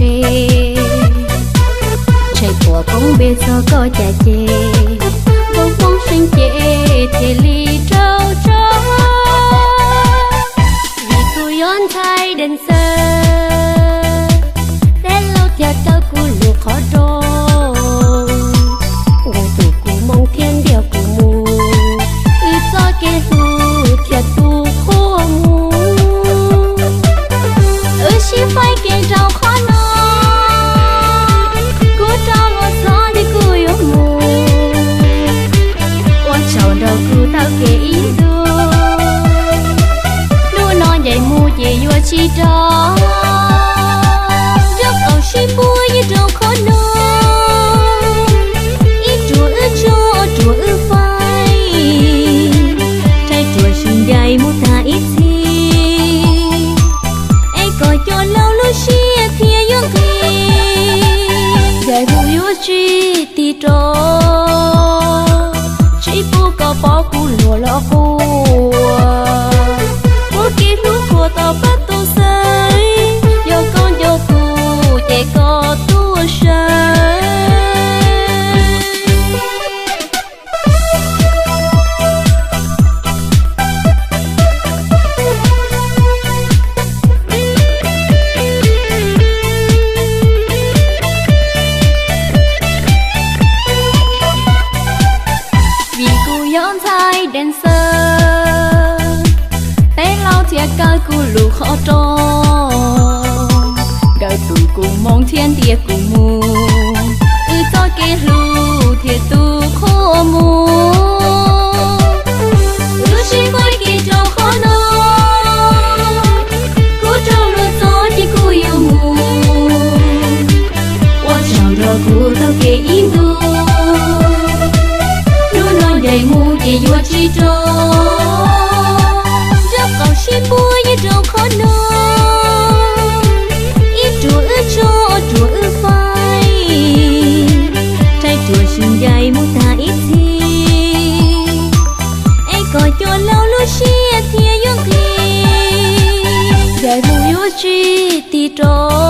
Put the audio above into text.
deb. Ntshai puas koob npe txog koj cas ces nkauj Hmoob seev ces thiaj li raug tso. Vim kuv yog ntxhais Dees Xawm, peb laus thiaj kaw kuv lub qhov rooj. Nkawd tus kuv moo thiab ntiag kuv mus, wb txoj kev hlub thiaj tu qhua mus. Wb sib faib kev nraug qhov no, kuv rov los txog ces kuv yuav mus, ua tsaug nrog kuv taug kev ib ntus. Hnub no ncaim mus ces yuav tsis rov, nraub qaum sib puag yeej rau qhov no, ib ruam wb tso ruam wb faib, rhaib ruam sib ncaim mus tag ib txhis, es kom cov laus lub siab thiaj yuav nqig. Ncaim mus yuav tsis tig rov, tsis pub koj pom kuv luag los quaj, muab kev hlub qhuas tau pab tus xwb, yog koj nco kuv ces koj tuaj saib. Vim kuv yog ntxhais Dees Xawm, peb laus thiaj kaw kuv lub qhov rooj. Nkawd tus kuv moo thiab ntiag kuv mus, wb txoj kev hlub thiaj tu qhua mus. Wb sib faib kev nraug qhov no, kuv rov los txog ces kuv yuav mus, ua tsaug nrog kuv taug kev ib ntus. Hnub no ncaim mus ces yuav tsis rov, nraub qaum sib puag yeej rau qhov no, ib ruam wb tso ruam wb faib, rhaib ruam sib ncaim mus tag ib txhis, es kom cov laus lub siab thiaj yuav nqig. Ncaim mus yuav tsis tig rov,